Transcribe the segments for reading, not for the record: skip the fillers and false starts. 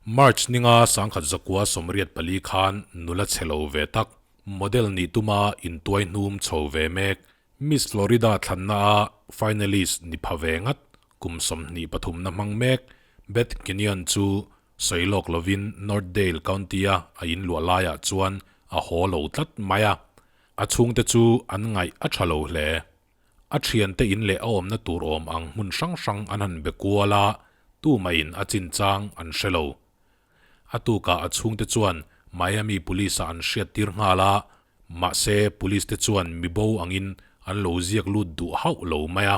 March ninga 1984 khan nula chhe lo ve tak, model nih tuma intuai hnum chho ve mek, Miss Florida thlanna a finalist ni pha ve ngat, kum 23 na hmang mek, Beth Kenyon chu sawi lawk lovin Northdale County-a a inluah laiah chuan a haw lo tlat mai a. A chhungte chu an ngaih a tha lo hle. A thiante in leh a awmna tur awm ang hmun hrang hrang an han be kual a, tumah-in a chinchang an hre lo. A tukah a chhungte chuan Miami Police-ah an hriattir nghal a, mahse Police te chuan mibo angin an lo ziak lut duh hauh lo mai a.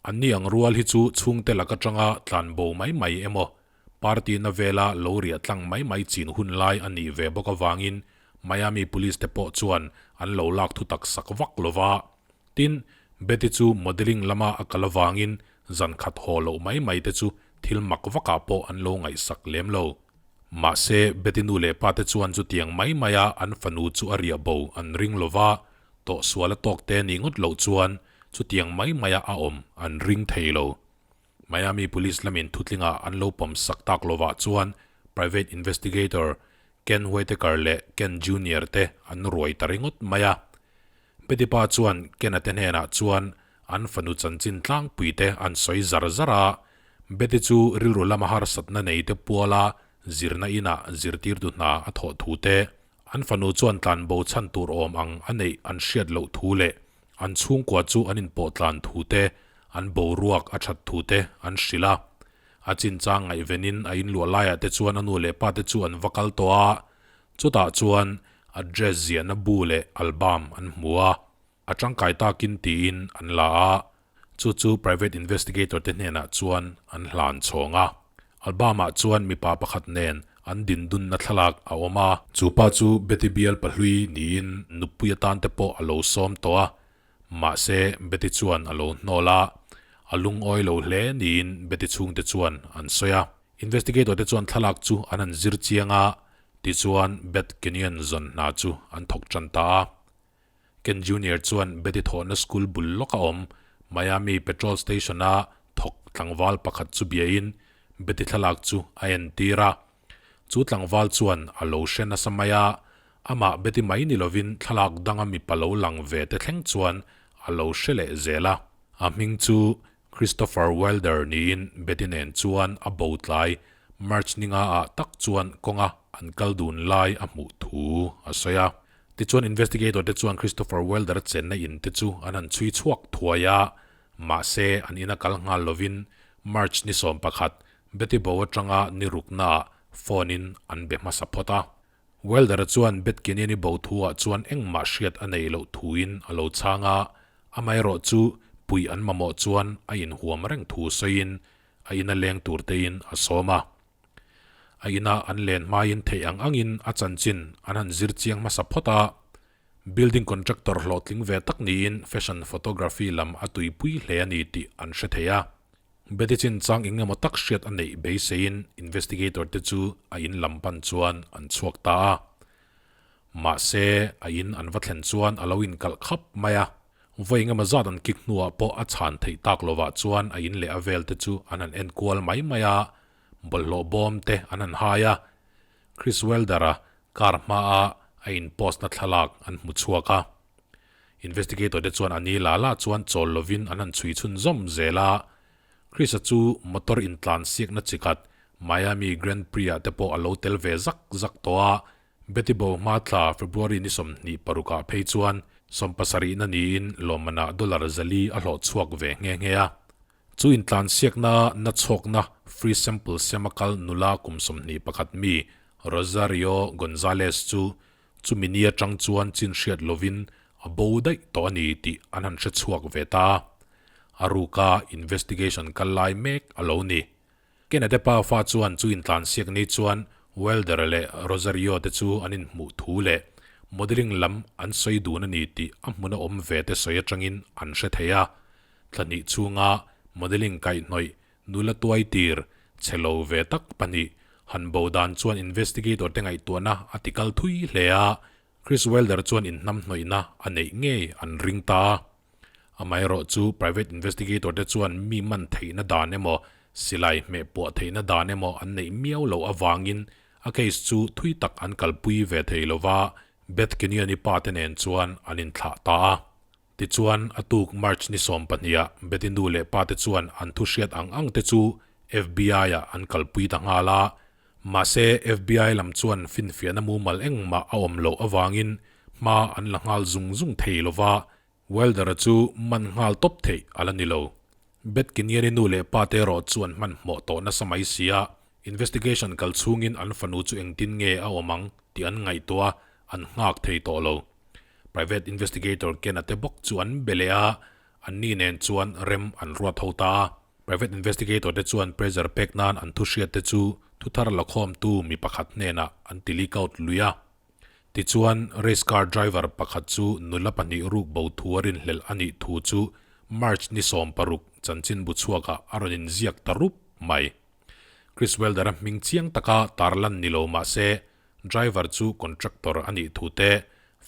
Anni ang rual hi chu chhungte lak atanga tlanbo mai mai emaw, party na vela lo riah tlang mai mai chin hun lai a nih ve bawk avangin Miami Police te pawh chuan an lo lak thu tak sak vak lo va. Tin, Betty chu modelling lama a kal avangin zan khat haw loh mai mai te chu thil mak vakah pawh an lo ngaihsak lem lo. Mahse, Betty nu leh pa te chuan chutiang mai maia an fanu chu a riah bo an ring lo va, tawhsual a tawk te nih ngawt loh chuan chutiang mai maia a awm an ring thei lo. Miami Police lamin thutlingah an lo pawm sak tak lovah chuan private investigator Ken Whitaker leh Ken Junior te an ruai ta ringawt mai a. Betty pa chuan Ken-a te hnenah chuan an fanu chanchin tlangpui te an sawi zar zar a, Betty chu rilru lama harsatna nei te puala zirna inah zirtirtu hna a thawh thu te, an fanu chuan tlanbo chhan tur awm ang a neih an hriat loh thu leh an chhungkua chu an inpawh tlan thu te, an boruak a that thu te an hrilh a. A chinchang ngaihvenin a inluah laiah te chuan a nu leh pa te chu an va kal tawh a, Chutah chuan address ziahna bu leh album an hmu a, a tangkai takin tiin an la a, chu chu private investigator te hnenah chuan an hlan chhawng a. Album ah chuan mipa pakhat nen an dindunna thlalak a awm a. Chu pa chu Betty bial pahlui niin nupui atan te pawh a lo sawm tawh a, mahse Betty chuan a lo hnawl a, a lungawi lo hle niin Betty chhungte chuan an sawi a. Investigator te chuan thlalak chu an han zir chiang a, tichuan Beth Kenyon zawn hna chu an thawk tan ta a. Ken Junior chuan Betty thawhna school bul lawk a awm Miami petrol station a thawk tlangval pakhat chu biain Betty thlalak chu a entir a. Chu tlangval chuan a lo hre nasa mai a, amah Betty mai ni lovin thlalak danga mipa lo lang ve te thleng chuan a lo hre leh zel a. A hming chu Christopher Wilder niin Betty nen chuan a bo tlai March ninga ah tak chuan kawnga an kal dun lai a hmuh thu a sawi a. Tichuan investigator te chuan Christopher Wilder chenna in te chu an han chhui chhuak thuai a, mahse an ina kal nghal lovin March ni 11 Betty bo atanga ni rukna ah phone in an be hmasa phawt a. Wilder chuan Beth Kenyon-i bo thu ah chuan engmah hriat a nei loh thuin a lo chhang a, Amaherawh chu puih an mamawh chuan a inhuam reng thu sawiin a ina leng tur tein a sawm a. A ina an len hmain theih ang angin a chanchin an han zir chiang hmasa phawt a. Building contractor hlawhtling ve tak niin fashion photography lam a tuipui hle a ni tih an hre thei a. Betty chinchang eng emaw tak hriat a neih beiseiin investigator te chu a in lam pan chuan an chhuak ta a. Mahse, a in an va thlen chuan a lo inkalh khap mai a. Vawi engemaw zat an kik hnuah pawh a chhan theih tak lovah chuan a in leh a vel te chu an han en kual mai mai a, bawlhhlawh bawm te an han hai a. Chris Welder-a car hmaa a in post na thlalak an hmu chhuak a. Investigator te chuan a ni la la chuan chawl lovin an han chhui chhunzawm zel a. Chris-a chu motor intlan siakna chikhat Miami Grand Prix-ah te pawh a lo tel ve zak zak tawh a. Betty Bow hma thla February ni 26 ah phei chuan 70 na niin lawmmanah dollar 400 a hlawh chhuak ve nghe nghe a. Chu intlansiakna na chhawkna free sample siama kal nula kum 21 mi Rosario Gonzalez chu chumi ni atang chuan chin hriat lovin a bo daih tawh a ni tih an han hre chhuak ve ta a. A ruka investigation kal lai mek a lo ni. Kenate pa fa chuan chu intlansiak ni chuan Wilder leh Rosario te chu an inhmuh thu leh modelling lam an sawi dun a ni tih a hmuna awm ve te sawi atangin an hre thei a. Thla hnih chhunga modelling kaihhnawih nula tuai tir che lo ve tak pahnih han bo dan chuan investigator te ngaihtuahna a ti kal thui hle a, Chris Wilder chuan inhnamhnawihna a neih ngei an ring ta. Amaherawh chu private investigator te chuan mi man theihna dan emaw silai hmeh puah theihna dan emaw an neih miau loh avangin a case chu thui tak an kalpui ve thei lova, Beth Kenyon-i pa te nen chuan an inthlah ta a. Tichuan, a tuk March ni 12 ah Beth-i nu leh pa te chuan an thu hriat ang ang te chu FBI-ah an kalpui ta nghal a. Mahse, FBI lam chuan finfiahna mumal engmah a awm loh avangin hma an la nghal zung zung thei lova, Wilder-a chu man nghal tawp theih a la ni lo. Beth Kenyon-i nu leh pa te erawh chuan hmanhmawh tawh nasa mai si a, investigation kal chhungin an fanu chu engtin nge a awm ang tih an ngaihtuah a, an nghak thei tawh lo. Private investigator Ken-a te bawk chu an be leh a, anni nen chuan rem an ruat ho ta a. Private investigator te chuan pressure pek nan an thu hriat te chu thuthar la khawmtu mi pakhat hnenah an ti leak out lui a. Tichuan, race car driver pakhat chu nula pahnih ruk bo thu a rinhlelh a nih thu chu March ni 16 chanchinbu chhuakah a rawn inziak ta rup mai. Chris Wilder-a hming chiang taka tarlan ni lo mah se, driver chu contractor a nih thu te,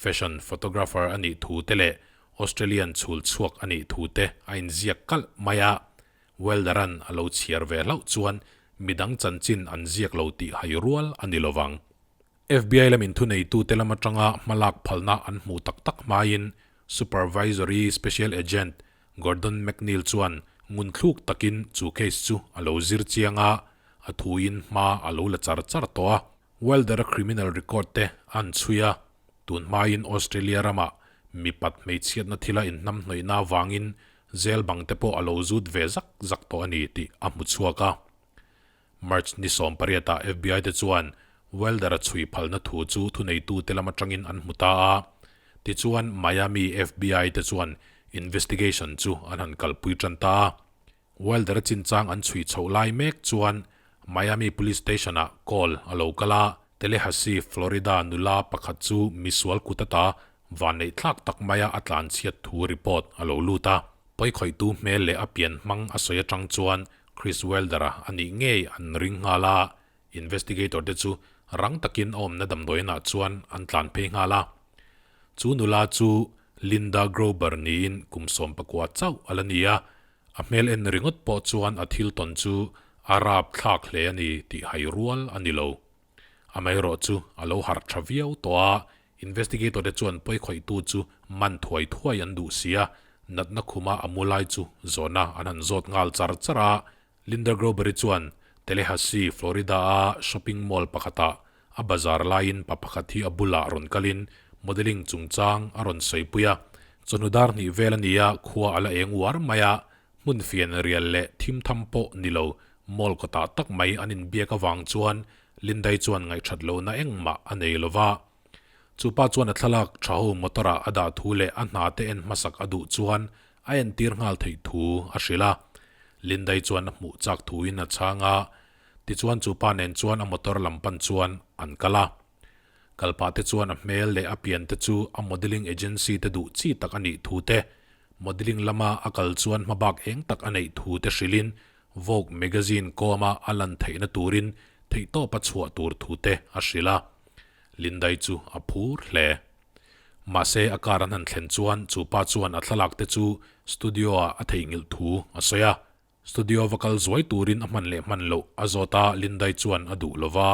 fashion photographer a nih thu te leh Australian chhul chhuak a nih thu te a inziak kalh mai a. Wilder-a'n a lo chhiar ve hlauh chuan midang chanchin an ziak lo tih hai rual a ni lovang. FBI lamin thuneitute lam atanga hmalak phalna an hmuh tak tak hmain Supervisory Special Agent Gordon McNeil chuan ngunthluk takin chu case chu a lo zir chiang a, a thuin hma a lo la char char tawh a. Wilder-a criminal record te an chhui a, tun hmain Australia ramah mipat hmeichhiatna thila inhnamhnawihna avangin jail bang te pawh a lo zut ve zak zak tawh a ni tih a hmu chhuak a. March ni 18 ah FBI te chuan Wilder-a chhui phalna thu chu thuneitute lam atangin an hmu ta a. Tichuan Miami FBI te chuan investigation chu an han kalpui tan ta a. Wilder-a chinchang an chhui chhoh lai mek chuan Miami Police Station-ah call a lo kal a, Tallahassee, Florida nula pakhat chu misual kut ata vanneih thlak tak maia a tlanchhiat thu report a lo lut a. Pawikhawihtu hmel leh a pian hmang a sawi atang chuan Chris Wilder-a a nih ngei an ring nghal a, investigator te chu rang takin a awmna damdawiinah chuan an tlan phei nghal a. Chu nula chu Linda Grober niin kum 19 chauh a la ni a, a hmel en ringawt pawh chuan a thil tawn chu a rap thlak hle a ni tih hai rual a ni lo. Amaherawh chu a lo harh tha viau tawh a, investigator te chuan pawikhawihtu chu man thuai thuai an duh si a, natna khuma a mu lai chu zawhna an han zawt nghal char char a. Linda Grober-i chuan Tallahassee, Florida-a shopping mall pakhatah a bazar laiin pa pakhat hi a bulah rawn kalin modelling chungchang a rawn sawipui a. Chawhnu dar hnih vel a ni a, khua a la eng uar mai a, Hmun fian rial leh thim tham pawh ni lo, mall kawtah tak mai an inbiak avang chuan Lindai chuan ngaihthat lohna engmah a nei lo va. Chu pa chuan a thlalak tha ho motor-ah a dah thu leh a hna te en hmasak a duh chuan a entir nghal theih thu a hrilh a. Lindai chuan a hmuh chak thuin a chhang a, tichuan chu pa nen chuan a motor lam pan chuan an kal a. Kalpah te chuan a hmel leh a pian te chu a modelling agency te duh chi tak a nih thu te, modelling lama a kal chuan hmabak eng tak a neih thu te hrilhin Vogue magazine kawma a lan theihna turin theihtawp a chhuah tur thu te a hrilh a. Lindai chu a phur hle. Mahse a car an han thlen chuan chu pa chuan a thlalak te chu studio ah a theihnghilh thu a sawi a. Studio va kal zuai turin a hman leh hman loh a zawt a, Lindai chuan a duh lo va.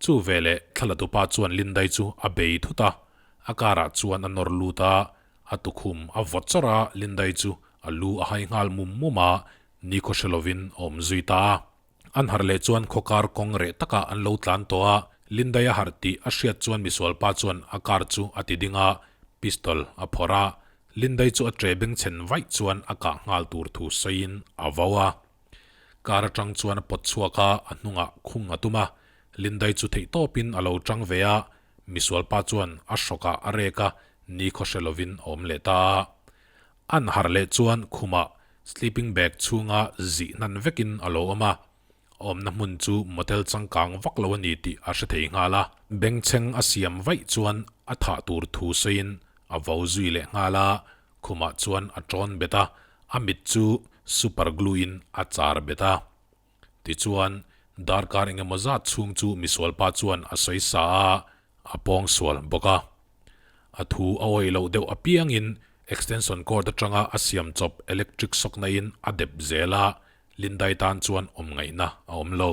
Chu veleh thlalatupa chuan Lindai chu a bei thut a, a car ah chuan a nawr lut a, a tukhum a vawt chawrh a, Lindai chu a lu a hai nghal mum mum a, nikhaw hre lovin a awm zui ta a. An harh leh chuan khaw kar kawng reh takah an lo tlan tawh a, Lindai a harh tih a hriat chuan misualpa chuan a car chu a ti ding a, pistol a phawrh a, Lindai chu a tre bengchhen vaih chuan a kah nghal tur thu sawiin a vau a. Car atang chuan a pawt chhuak a, a hnungah khung a tum a. Lindai chu theihtawpin a lo tang ve a, misualpa chuan a hrawkah a rek a, nikhaw hre lovin a awm leh ta a. An harh leh chuan khumah sleeping bag chhunga zih hnan vekin a lo awm a. Awmna hmun chu motel changkang vak lo a ni tih a hre thei nghal a. Bengchheng a siam vaih chuan a thah tur thu sawiin a vo zui leh nghal a, khumah chuan a tawn bet a, a mit chu super glue in a char bet a. Tichuan, darkar engemaw zat chhung chu misualpa chuan a sawi sa a, a pawng sual bawk a. A thu a awih loh deuh apiangin extension cord atanga a siam chawp electric shock na in a dep zel a. Lindai tan chuan awm ngaihna a awm lo.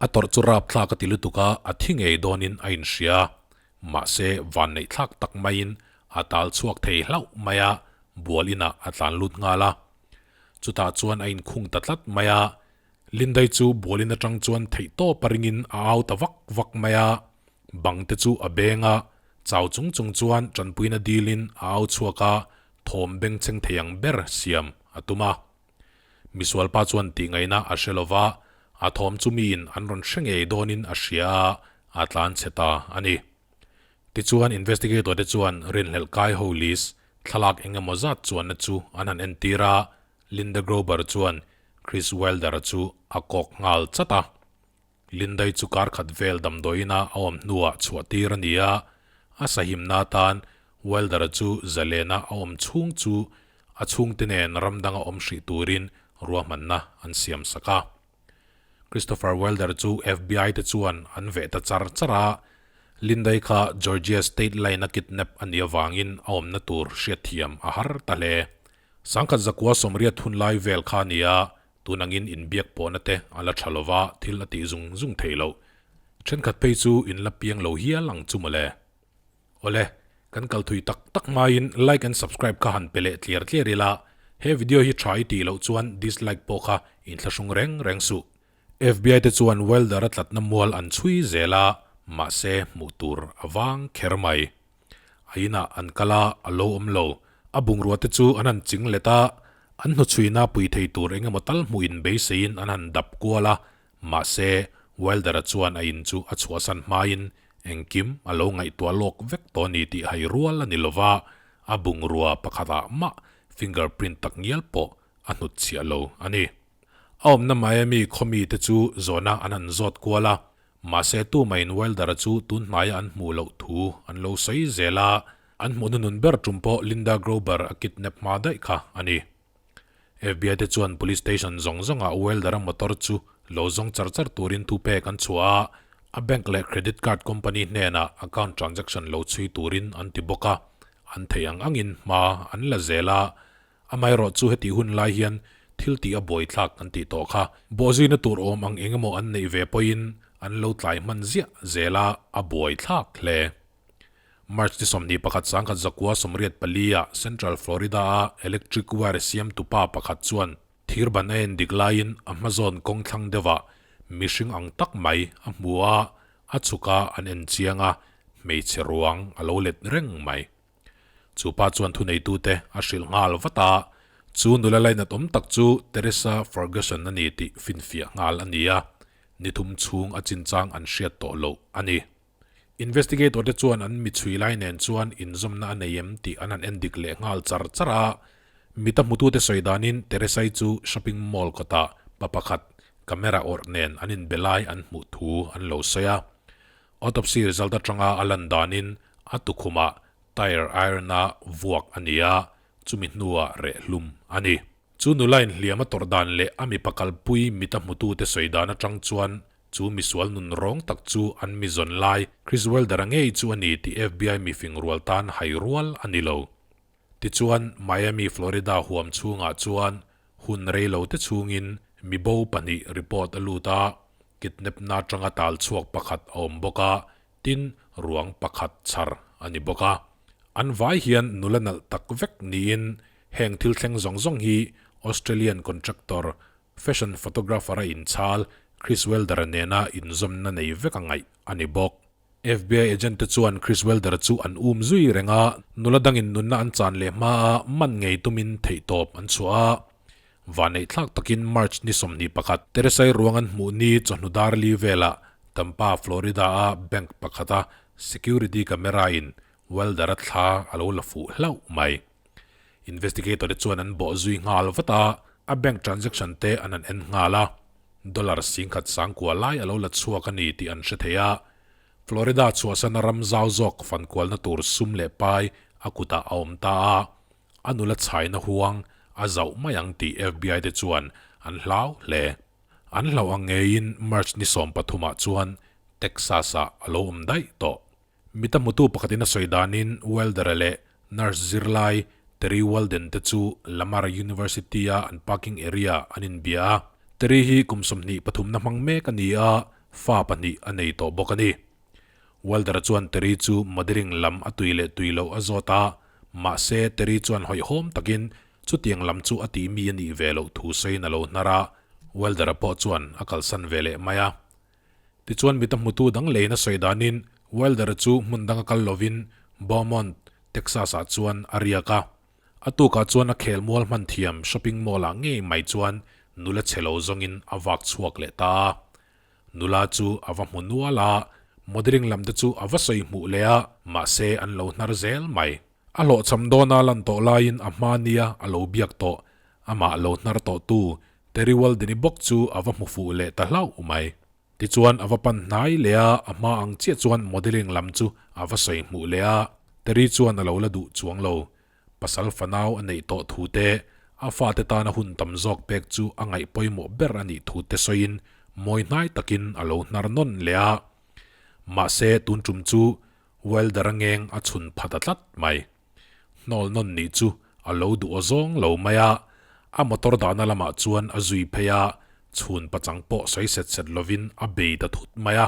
A tawrh chu rapthlak a ti lutuk a, a thi ngei dawnin a inhria. Mahse, vanneih thlak tak maiin a tal chhuak thei hlauh mai a, bual inah a tlan lut nghal a. Chutah chuan a inkhung ta tlat mai a, Lindai chu bual in atang chuan theihtawp a ringin a au ta vak vak mai a, bang te chu a beng a, chau chung chung chuan tanpuina dilin a au chhuak a, thawm bengchheng thei ang ber siam a tum a. Misualpa chuan tihngaihna a hre lova, a thawm chu miin an rawn hre ngei dawnin a hria a, a tlan chhe ta a ni. Tichuan investigator te chuan rinhlelh kai ho list thlalak eng emaw zat chuanna chu an han entir a, Linda Grober chuan Chris Wilder-a chu a kawk nghal chat a. Lindai chu kar khat vel damdawiina a awm hnuah chhuah tir a ni a, a sahimna atan Wilder-a chu zalena a awm chhung chu a chhungte nen ram danga awm hrih turin ruahmanna an siam sak a. Christopher Wilder chu FBI te chuan an veh ta char char a, Lindai kha Georgia state line-a kidnap a nih avangin a awmna tur hriatthiam a har ta hle. Sangkhat zakua 80 hun lai vel kha a ni a, Tun angin inbiak pawhna te a la tha lova thil a tih zung zung theih loh. Thenkhat phei chu in la piang lo hial ang chu mawle. Awle, kan kal thui tak tak hmain like and subscribe kha han pe leh tliar tliar ila, he video hi tha i tih loh chuan dislike pawh kha inthlahrung reng reng suh. FBI te chuan welder a tlatna mual an chhui zel a, mahse hmuh tur a vang kher mai. A inah an kal a, a lo awm lo. A bungrua te chu an han ching let a, an hnuchhuina pui thei tur eng emaw tal hmuh in beiseiin an han dap kual a, mahse Wilder-a chuan a in chu a chhuahsan hmain engkim a lo ngaihtuah lawk vek tawh a ni tih hai rual a ni lova, a bungrua pakhatah mah fingerprint tak ngial pawh a hnutchhiah lo a ni. A awmna Miami khawmi te chu zawhna an han zawt kual a, Mahse tumahin Wilder-a chu tun hnaia an hmuh loh thu an lo sawi zel a, an hmuh hnunun ber tum pawh Linda Grober a kidnap hma daih kha a ni. FBI te chuan police station zawng zawngah Wilder-a motor chu lo zawng char char turin thu pek an chhuah a, a bank leh credit card company hnenah account transaction lo chhui turin an ti bawk a, an theih ang angin hma an la zel a, Amaherawh chu hetih hun lai hian thil tih a buaithlak an tih tawh kha. Bawhzuina tur awm ang eng emaw an neih ve pawhin an lo tlai hman ziah zel a, a buaithlak hle. March ni 21 1984 ah Central Florida a electric wire siamtu pa pakhat chuan thir ban a en dik laiin a hmazawn kawng thlang deuhah mihring ang tak mai a hmu a, a chhuk a an en chiang a, hmeichhe ruang a lo let reng mai. Chu pa chuan thuneitute a hrilh nghal vat a, chu nula lainat awm tak chu Teresa Ferguson a ni tih finfiah nghal a ni a, ni thum chhung a chinchang an hriat tawh loh a ni. Investigator te chuan an mi chhui lai nen chuan inzawmna a nei em tih an han en dik leh nghal char char a, mita hmutute sawi danin Teresa-i chu shopping mall kawtah pa pakhat camera awrh nen an inbe lai an hmuh thu an lo sawi a. Autopsy result atanga a lan danin a tukhumah tyre iron-a vuak a ni a, chumi hnuah reh hlum a ni. Chu nula inhliam a tawrh dan leh a mipa kalpui mita hmutute sawi dan atang chuan chu misual nun rawng tak chu an mi zawn lai Chris Wilder-a ngei chu a ni tih FBI mifing rual tan hai rual a ni lo. Tichuan, Miami, Florida huam chhungah chuan hun rei lo te chhungin mi bo pahnih report a lut a, kidnap-na atanga tal chhuak pakhat a awm bawk a, tin, ruang pakhat chhar a ni bawk a. An vai hian nula nalh tak vek niin heng thil thleng zawng zawng hi Australian contractor, fashion photographer-a inchhal Chris Wilder-a nena inzawmna nei vek a ngaih a ni bawk. FBI agent te chuan Chris Welder chu an um zui reng a, nula dangin nunna an chan leh hma a man ngei tumin theihtawp an chhuah a. Vaneihthlak takin March ni 21, Teresai ruang an hmuh ni chawhnu dar li velah Tampa, Florida a bank pakhata security camera in Welder-a thla a lo la fuh hlauh mai. Investigator te chuan an bawh zui nghal vat a, a bank transaction te an han en nghal a, dollar 10,000 sangkua lai a lo la chhuak a ni tih an hre thei a. Florida chhuahsana ram zau zawk fankualna tur sum leh pai a kutah a awm ta a, a nula chhaina huang a zauh mai ang tih FBI te chuan an hlau hle. An hlauh ang ngeiin March ni 13 ah chuan Texas-ah a lo awm daih tawh. Mita hmutu pakhatin a sawi danin Wilder-a leh nurse zirlai Terry Walden te chu Lamar University-a an parking area an inbia a. Terry hi kum 20 pathumna hmang mek a ni a, fa pahnih a nei tawh bawk a ni. Wilder-a chuan Terry chu modelling lam a tui leh tui loh a zawt a, mahse Terry chuan hawihhawm takin chutiang lam chu a tih mi a nih ve loh thu sawiin a lo hnar a, Wilder-a pawh chuan a kalsan ve leh mai a. Tichuan mita hmutu dang leiin a sawi danin Wilder-a chu hmun danga kal lovin Beaumont, Texas-ah chuan a riak a. A tukah chuan a khelmual hman thiam shopping mall-ah ngei mai chuan nula chhe lo zawngin a vak chhuak leh ta a. Nula chu a va hmu nual a, modelling lam te chu a va sawi hmuh leh a, mahse an lo hnar zel mai. A hlawhchham dawna lan tawh laiin a hma nia a lo biak tawh, amah lo hnar tawhtu Terry Walden-i bawk chu a va hmu fuh leh ta hlauh mai. Tichuan a va pan hnai leh a, a hma ang chiah chuan modelling lam chu a va sawi hmuh leh a, Terry chuan a lo la duh chuang lo. Pasal fanau a neih tawh thu te, a fate tana hun tam zawk pek chu a ngaih pawimawh ber a nih thu te sawiin mawi hnai takin a lo hnar nawn leh a. Mahse tun tum chu Wilder-a ngeng a chhun pha ta tlat mai. Hnawl nawn nih chu a lo duh aw zawng lo mai a, a motor dahna lamah chuan a zui phei a, chhun pachang pawh sawi set set lovin a bei ta thut mai a.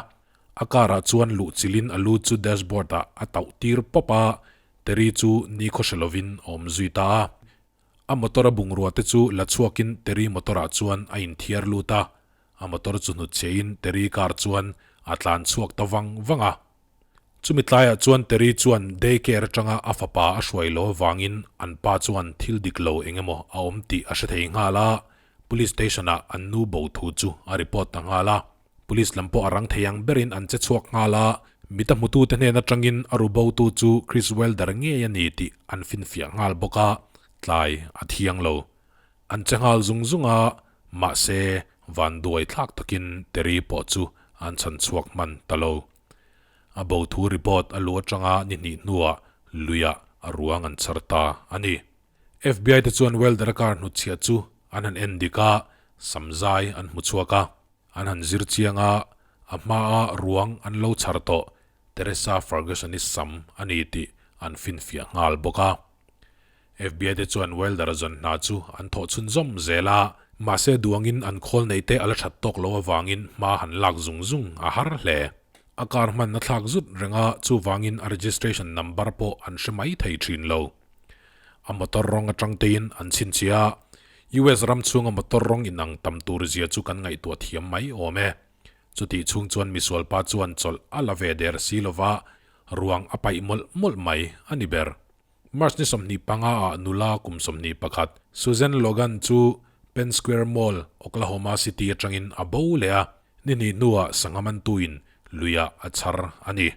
A car ah chuan luh chilhin a lu chu dashboard ah a tauh tir pawp a, Terry chu nikhaw hre lovin a awm zui ta a. A motor a bungrua te chu la chhuakin Terry motor ah chuan a inthiar lut a, a motor chu hnutchhehin Terry car chuan a tlan chhuak ta vang vang a. Chumi tlaiah chuan Terry chuan day care atanga a fapa a hruai lo avangin an pa chuan thil dik lo eng emaw a awm tih a hre thei nghal a, Police station-ah an nu bo thu chu a report ta nghal a. Police lam pawh a rang thei ang berin an che chhuak nghal a, mit a hmutute hnen atangin a ru botu chu Chris Wilder ngei a ni tih an finfiah nghal bawk a, tlai a thiang lo. An che nghal zung zung a, mahse vanduai thlak takin Terry pawh chu an chhan chhuak hman ta lo. A bo thu report a luh atanga ni hnih hnuah luiah a ruang an chhar ta a ni. FBI te chuan Welder-a car hnutchhiah chu an han en dik a, samzai an hmu chhuak a. An han zir chiang a, a hmaa ruang an lo chhar tawh Teresa Ferguson-i sam a ni tih an finfiah nghal bawk a. FBI te chuan Wilder-a zawn hna chu an thawh chhunzawm zel a, mahse duangin an khawl nei te a la that tawk loh avangin hma han lak zung zung a har hle. A car hman a thlak zut reng a, chuvangin a registration number pawh an hre mai thei thin lo. A motor rawng atang tein an chhinchhiah a, US ram chhunga motor rawng inang tam tur zia chu kan ngaihtuah thiam mai awm e. Chutih chhung chuan misualpa chuan chawlh a la ve der si lova, ruang a paih mawlh mawlh mai a ni ber. March ni 25 ah nula kum 21 Susan Logan chu Penn Square Mall, Oklahoma City atangin a bo leh a, ni hnih hnuah sangha mantuin luiah a chhar a ni.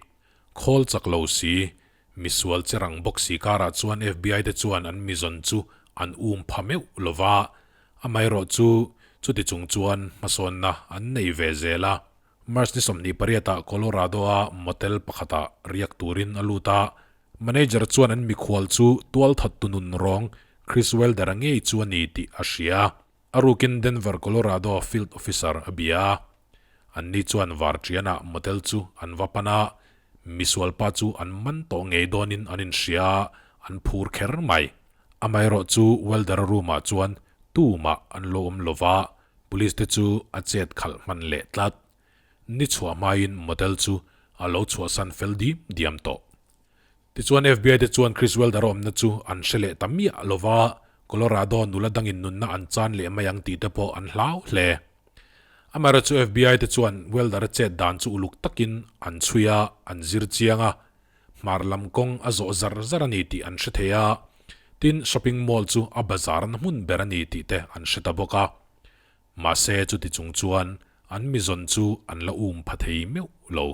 Khawl chak lo si, misual che rang bawk si karah chuan FBI te chuan an mizawn chu an um pha meuh lova, amaherawhchu chuti chung chuan hmasawnna an nei ve zel a. March ni 28 ah Colorado-a motel pakhatah riak turin a lut a, manager chuan an mikhual chu tualthat tu nun rawng Chris Wilder-a ngei chu a ni tih a hria. A rukin Denver, Colorado field officer a bia a. Anni chuan varṭianah motel chu an va pan a, misualpa chu an man tawh ngei dawnin an inhria a, an phur kher mai. Amaherawhchu Wilder-a room-ah chuan tumah an lo awm lo va, Police te chu a chet khalh hman leh tlat. Ni chhuah hmain motel chu a lo chhuahsan fel diam diam tawh. Tichuan FBI te chuan Chris Welder awmna chu an hre leh ta miah lo va, Colorado nula dangin nunna an chan leh mai ang tih te pawh an hlau hle. Amaherawhchu FBI te chuan Welder-a chet dan chu uluk takin an chhui a, an zir chiang a, Hmar lam kawng a zawh zar zar a ni tih an hre thei a, tin shopping mall chu a bazar na hmun ber a ni tih te an hre ta bawk a. Mahse chuti chung chuan an mizawn chu an la um pha thei meuh lo.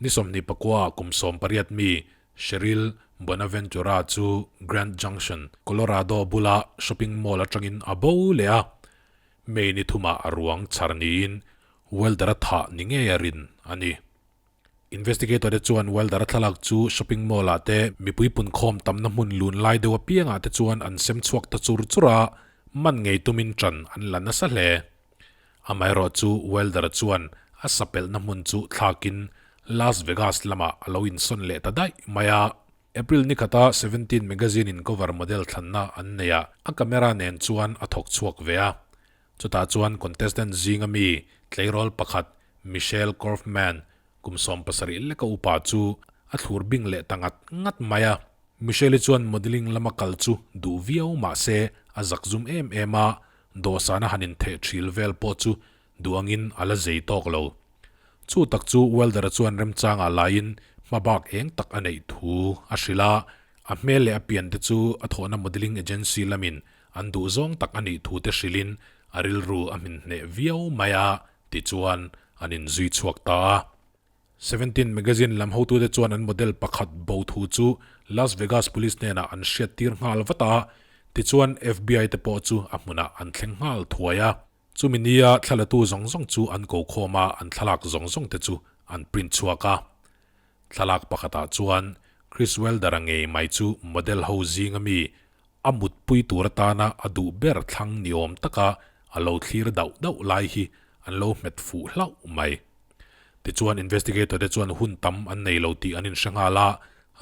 Ni 29 ah kum 18 mi Sheryl Bonaventura chu Grand Junction, Colorado bula shopping mall atangin a bo leh a. May ni thumah a ruang chhar niin welder a thah ni ngei a rin a ni. Investigator te chuan Wilder-a thlalak chu shopping mall ah te mipui punkhawm tamna hmun lun lai deuh apiangah te chuan an sem chhuak ta chur chur a, man ngei tumin ṭan an la nasa hle. Amaherawh chu Wilder-a chuan a sapelhna hmun chu thlakin Las Vegas lamah a lo insawn leh ta daih mai a. April ni khata Seventeen magazine in cover model thlanna an nei a, a camera nen chuan a thawk chhuak ve a. Chutah chuan contestant zinga mi tleirawl pakhat Michelle Korfman kum 70 leka upa chu a thlur bing leh ta ngat ngat mai a. Michelle-i chuan modelling lama kal chu duh viau mah se a zak zum em em a, dawhsana han intheh thil vel pawh chu duh angin a la zei tawk lo. Chu tak chu Welder-a chuan remchangah laiin hmabak eng tak a neih thu a hrilh a, a hmel leh a pian te chu a thawhna modelling agency lamin an duh zawng tak a nih thu te hrilhin a rilru a hmin hneh viau mai a, tichuan an inzui chhuak ta a. Seventeen magazine lam hotute chuan an model pakhat bo thu chu Las Vegas Police hnenah an hriattir nghal vat a, tichuan FBI te pawh chu a hmunah an thleng nghal thuai a. Chumi nia thlalatu zawng zawng chu an ko khawm a, an thlalak zawng zawng te chu an print chhuak a. Thlalak pakhatah chuan Chris Welder-a ngei mai chu model ho zinga mi a mutpui tur atana a duh ber thlang ni awm taka a lo thlir dauh dauh lai hi an lo hmet fuh hlauh mai. Tichuan investigator te chuan hun tam an nei lo tih an inhre nghal a,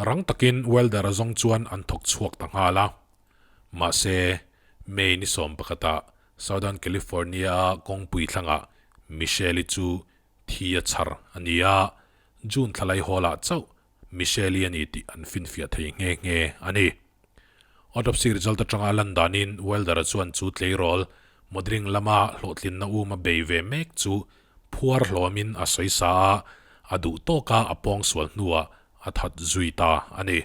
rang takin Welder-a zawng chuan an thawk chhuak ta nghal a. Mahse, May ni 11ah Southern California-a kawngpui thlangah Michelle-i chu thi a chhar a ni a, June thlalai hawlah chauh Michelle-i a ni tih an finfiah thei nghe nghe a ni. Autopsy result atanga a lan danin Welder-a chuan chu tleirawl modelling lama hlawhtlinna um a bei ve mek chu phuar hlawmin a sawi sa a, a duh tawka a pawngsual hnuah a that zui ta a ni.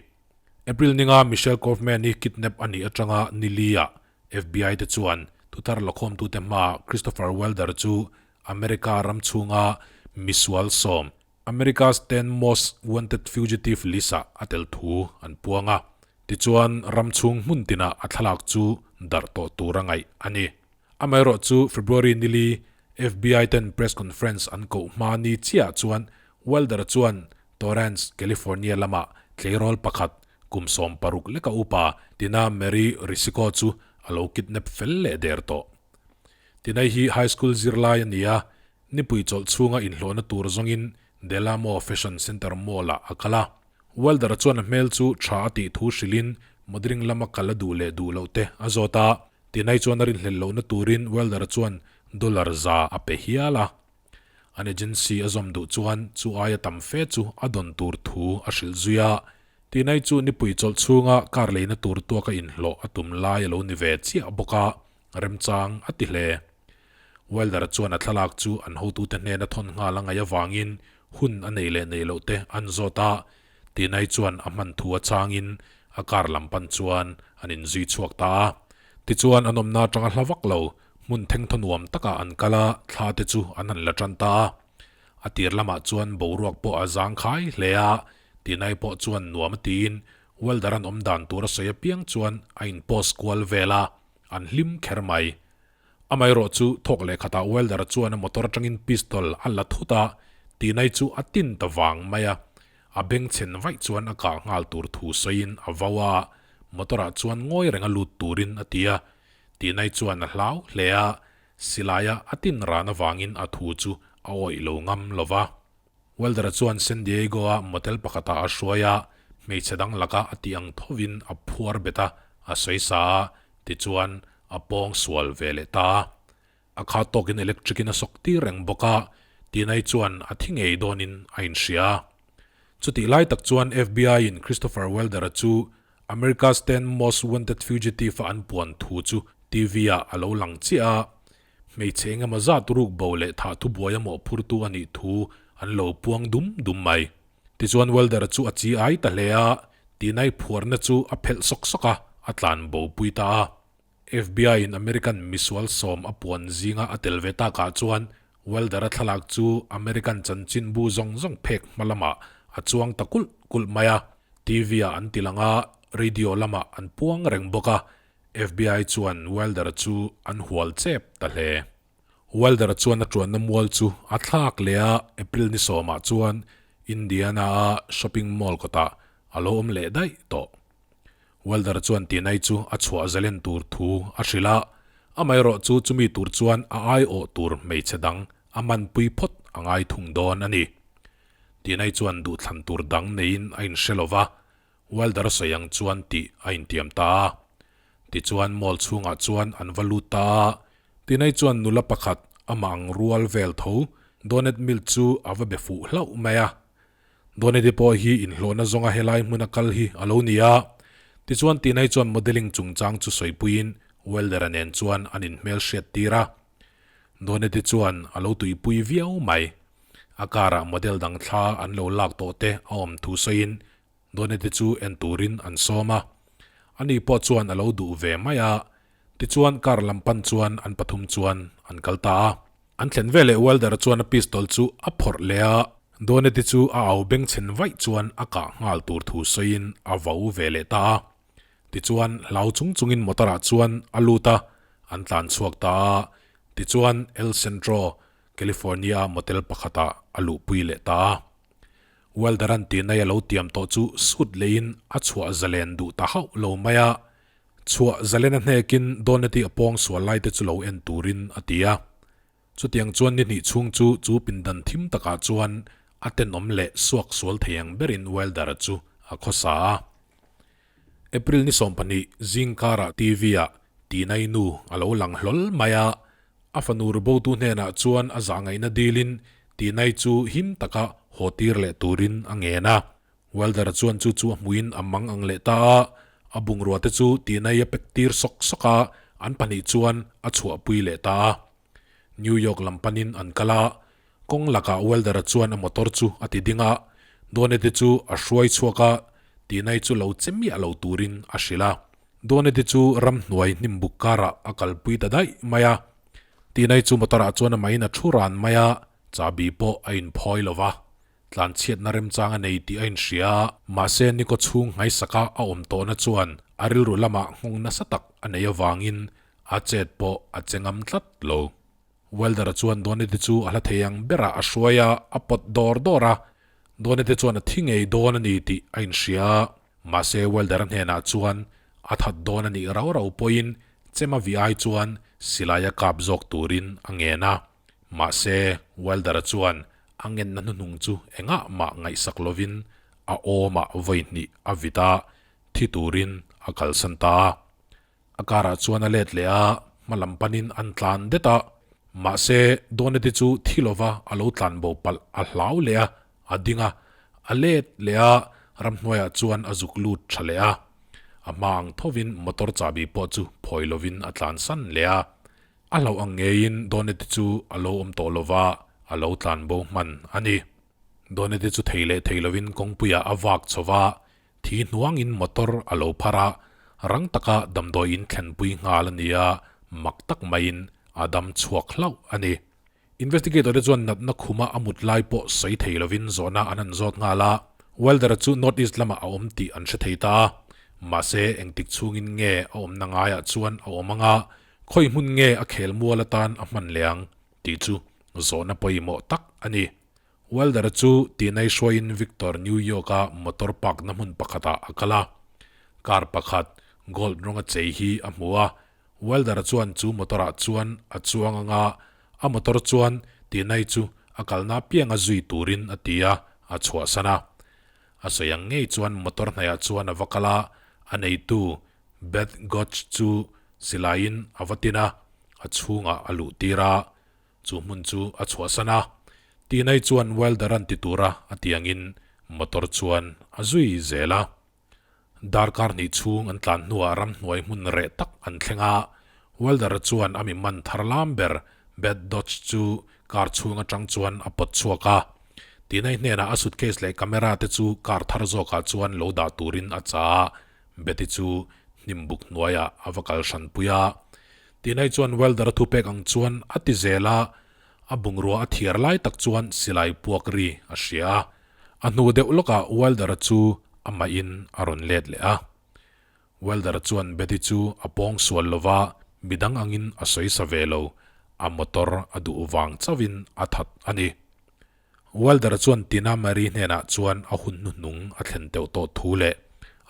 April ninga Michelle Korfman-i kidnap a nih atanga nili-ah FBI te chuan thuthar lakhawmtute hmaah Christopher Welder chu America ram chhunga misual sawm, America's 10 Most Wanted Fugitive list-ah a tel thu an puang a. Tichuan, ram chhung hmun tinah a thlalak chu darh tawh tur a ngaih a ni. Amaherawh chu February nili FBI ten press conference an koh hma ni chiah chuan Welder chuan Torrance, California lamah tleirawl pakhat kum 16 leka upa Tina Marie Risico chu a lo kidnap fel leh der tawh. Tinai hi high school zirlai a ni a, nipui chawlh chhunga inhlawhna tur zawngin Delamo Fashion Center Mall-ah a kal a. Welder chuan a hmel chu tha a tih thu hrilhin modelling lama kal a duh leh duh loh te a zawt a. Tinai chuan a rinhlelh lohna turin Welder chuan dollar za a pe hial a. An agency a zawm duh chuan chu aia tam fe chu a dawn tur thu a hrilh zui a. Tinai chu nipui chawlh chhunga car leina tur tuaka inhlawh a tum lai a lo ni ve chiah bawk a, remchang a ti hle. Welder chuan a thlalak chu an hotute hnena thawn nghal a ngaih avangin hun a nei leh nei loh te an zawt a, Tinai chuan a hman thu a changin a car lam pan chuan an inzui chhuak ta a. Tichuan an awmna atanga hla vak lo, hmun thengthaw nuam takah an kal a, thla te chu an han la tan ta a. A tir lamah chuan boruak pawh a zangkhai hle a, Tinai pawh chuan nuam a tiin Welder an awm dan tur a sawi apiang chuan a in post kual vel a, an hlim kher mai. Amaherawh chu thawk leh khatah Welder chuan a motor atangin pistol a la thut a, Tinai chu a tin ta vang mai a. A bengchhen vaih chuan a kah nghal tur thu sawiin a vau a, motor ah chuan ngawi reng a lut turin a ti a. Tinai chuan a hlau hle a, silaia a tin ran avangin a thu chu a awih lo ngam lo va. Welder-a chuan San Diego-a motel pakhatah a hruai a, hmeichhe dang laka a tih ang thovin a phuar bet a, a sawi sa a, tichuan a pawng sual ve leh ta a. A kha tawkin electric-in a sawk tir reng bawk a, Tinai chuan a thi ngei dawnin a inhria a. Chutih lai tak chuan FBI-in Christopher Welder-a chu America's 10 Most Wanted Fugitive-a an puan thu chu TV-ah a lo lang chiah a, Hmeichhe engemaw zat ruk bo leh thah thubuai a mawhphurtu a nih thu an lo puang dum dum mai. Tichuan welder chu a chi ai ta hle a, tinai phuarna chu a phelh sawk sawk a, a tlan bo pui ta a. FBI in American misual sawm a puan zinga a tel ve takah chuan welder a thlalak chu American chanchinbu zawng zawng phek hma lamah a chuang ta kulh kulh mai a. TV ah an ti lang a, radio lamah an puang reng bawk a, FBI chuan Wilder chu an hual chep ta hle. Wilder chuan a tuanna mual chu a thlak leh a, April ni sawmah chuan Indiana-a shopping mall kawtah a lo awm leh daih tawh. Wilder chuan tinai chu a chhuah zalen tur thu a hrilh a, amaherawh chu chumi tur chuan a aiawh tur hmeichhe dang a manpui phawt a ngai thung dawn a ni. Tinai chuan duhthlan tur dang neiin a inhre lo va, Wilder sawi ang chuan tih a intiam ta a. Tichuan mall chhungah chuan an va lut ta a. Tinai chuan nula pakhat amah ang rual vel tho Donet Mill chu a va be fuh hlauh mai a. Doneti pawh hi inhlawhna zawnga helai hmuna kal hi a lo ni a. Tichuan Tinai chuan modelling chungchang chu sawipuiin Welder-a nen chuan an inhmel hriat tir a. Doneti chuan a lo tuipui viau mai. A karah model dang thla an lo lak tawh te a awm thu sawiin Doneti chu en turin an sawm a. Ani pawh chuan a lo duh ve mai a. Tichuan car lam pan chuan an pathum chuan an kal ta a. An thlen veleh Wilder chuan a pistol chu a phawrh leh a, Doneti chu a au bengchhen vaih chuan a kah nghal tur thu sawiin a vo ve leh ta a. Tichuan hlau chung chungin motor ah chuan a lut a, an tlan chhuak ta a. Tichuan El Centro, California motel pakhatah a luhpui leh ta a. Welder-a'n tinai a lo tiam tawh chu sut leiin a chhuah zalen duh ta hauh lo mai a. Chhuah zalen a hnekin Donati a pawng sual lai te chu lo en turin a ti a. Chutiang chuan ni hnih chhung chu chu pindan thim takah chuan a tenawm leh suak sual thei ang berin Welder-a chu a khawsa a. April ni 12 zingkarah TV-ah Tinai nu a lo lang hlawl mai a, a fanu ribotu hnenah chuan a zahngaihna dilin Tinai chu him taka haw tir leh turin a ngen a. Welder-a chuan chu chu a hmuhin a mang ang leh ta a, a bungrua te chu Tinai a pek tir sawk sawk a, an pahnih chuan a chhuahpui leh ta a. New York lam panin an kal a, kawng lakah Welder-a chuan a motor chu a ti ding a, Donety chu a hruai chhuak a, Tinai chu lo che miah lo turin a hrilh a. Donety chu ramhnuai hnimbuk karah a kalpui ta daih mai a, Tinai chu motor-ah chuan amahin a thu ran mai a, chahbi pawh a inphawi lo va. Tlanchhiatna remchang a nei tih a inhria a, mahse Niko chhung nghaisaka a awm tawhna chuan a rilru lamah nghawng nasa tak a nei avangin a chet pawh a che ngam tlat lo. Welder-a chuan Donety chu a hla thei ang berah a hruai a, a pawt dawr dawr a. Donety chuan a thi ngei dawn a ni tih a inhria a, mahse Welder-a hnenah chuan a that dawn a nih rau rau pawhin chema vi ai chuan silai a kap zawk turin a ngen a. Mahse, Wilder-a chuan a ngenna hnuhnung chu engah mah ngaihsak lovin a awmah vawi hnih a vit a, thi turin a kalsan ta a. A karah chuan a let leh a, hma lam panin an tlan det a. Mahse, Donety chu thi lova a lo tlan bo palh a hlau leh a, a ding a, a let leh a, ramhnuaiah chuan a zuk lut tha leh a. A hma ang thovin motor chahbi pawh chu phawi lovin a tlansan leh a. A hlauh ang ngeiin Donety chu a lo awm tawh lo va, a lo tlan bo hman a ni. Donety chu thei leh thei lovin kawngpuiah a vak chho va, thi hnuangin motor a lo phar a, rang taka damdawi in thlenpui nghal a ni a, mak tak maiin a dam chhuak hlauh a ni. Investigator te chuan natna khuma a mut lai pawh sawi thei lovin zawhna an han zawt nghal a, Wilder-a chu North East lamah a awm tih an hre thei ta a. Mahse, engtik chhungin nge a awmna ngaiah chuan a awm ang a, khawi hmun nge a khel mual atan a hman leh ang tih chu zawhna pawimawh tak a ni. Wilder-a chu tinai hruaiin Victor New York-a motor park-na hmun pakhatah a kal a. Car pakhat gold rawnga chei hi a hmu a, Welder chuan chu motor ah chuan a chuang anga a motor chuan Tinai chu a kalna apianga zui turin a ti a, a chhuahsan a. A sawi ang ngei chuan motor hnaihah chuan a va kal a, a neitu Beth Gotch chu silaiin a va tin a, a chhungah a luh tir a, chu hmun chu a chhuahsan a. Tinai chuan Welder an ti tura a ti angin motor chuan a zui zel a. Darkar hnih chhung an tlan hnuah ramhnuai hmun reh tak an thleng a, Welder chuan a mi man thar lam ber Beth Dodge chu car chhung atang chuan a pawt chhuak a. Tinai hnenah a suitcase leh camera te chu car thar zawkah chuan lo dah turin a cha a, Betty chu hnimbuk hnuaiah a va kal hranpui a. Tinai chuan Welder-a thupek ang chuan a ti zel a, a bungrua a thiar lai tak chuan silai puak ri a hria a. A hnu deuh lawkah Wilder-a chu amahin a rawn let leh a. Wilder-a chuan Betty chu a pawng sual lo va, midang angin a sawi sa ve lo, a motor a duh vang chauhin a that a ni. Wilder-a chuan Tina Marie hnenah chuan a hun hnuhnung a thlen teuh tawh thu leh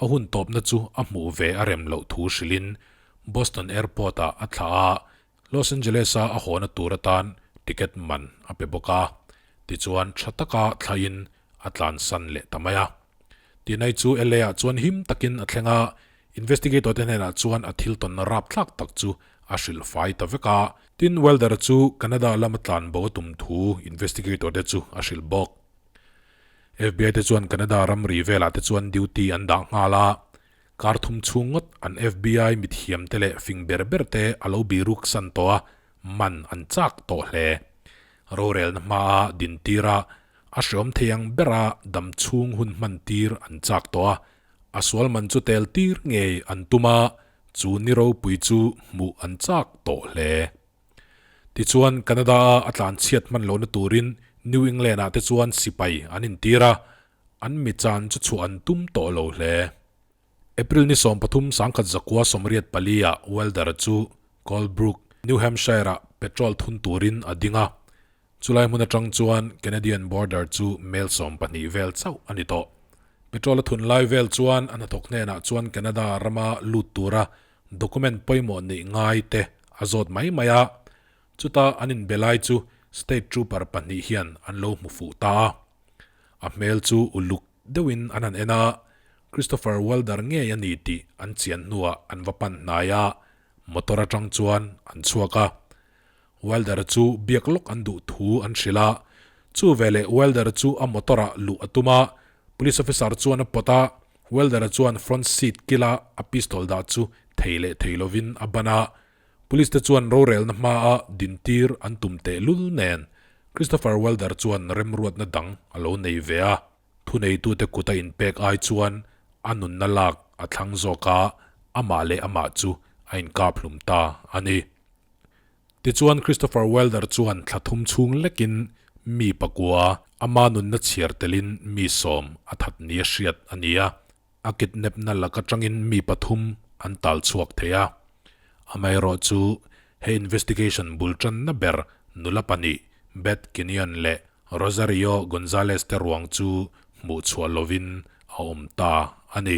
a hun tawpna chu a hmuh ve a rem loh thu hrilhin Boston Airport-ah a thlah a, Los Angeles-a a hawna tur atan ticket man a pe bawk a, tichuan tha taka thlaiin a tlansan leh ta mai a. Tinai chu LA-ah chuan him takin a thleng a, investigator te hnenah chuan a thil tawn rapthlak tak chu a hrilh fai ta vek a. Tin, Wilder chu Canada lama tlan bo a tum thu investigator te chu a hrilh bawk. FBI te chuan Canada ramri velah te chuan duty an dah nghal a, kar thum chhung ngawt an FBI mithiam te leh fing ber ber te a lo biruk san tawh a, man an chak tawh hle. Rorelna hmaa dintir a, a hreawm thei ang bera dam chhung hun hman tir an chak tawh a, a sual man chu tel tir ngei an tum a, chu ni ropui chu hmuh an chak tawh hle. Tichuan, Canada-a a tlan chhiat hman lohna turin New England-ah te chuan sipai an intir a, an mi chan chu chhuah an tum tawh lo hle. April ni 13 1984-ah Wilder chu Colebrook, New Hampshire-ah petrol thun turin a ding a, Chulai hmun atang chuan Canadian border chu mel 12 vel chauh a ni tawh. Petrol a thun lai vel chuan a hnathawk hnenah chuan Canada rama lut tura document pawimawh neih ngai te a zawt mai mai a. Chuta an inbe lai chu state trooper pahnih hian an lo hmu fuh ta a. A hmel chu uluk deuhin an han en a, Christopher Wilder ngei a ni tih an chian hnuah an va pan hnai a, motor atang chuan an chhuak a. Wilder chu biak lawk an duh thu an hrilh a, chu veleh Wilder chu a motor ah luh a tum a, police officer chuan a pawt a, Wilder chuan front seat kila a pistol dah chu thei leh thei lovin a ban a, police te chuan rorelna hma a dintir an tum teh lul nen Christopher Wilder chuan remruatna dang a lo nei ve a, thuneitute kut a inpek ai chuan a nunna lak a thlang zawk a, amah leh amah chu a inkap hlum ta a ni. Tichuan Christopher Wilder chuan thla thum chhung lekin mi pakua ama nunna chhiar telin mi sawm a that nia hriat a ni a, a kidnap-na lak atangin mi pathum an tal chhuak thei a. Amaherawhchu he investigation bul tanna ber nula pahnih Beth Kenyon leh Rosario Gonzalez te ruang chu hmuh chhuah lovin a awm ta a ni.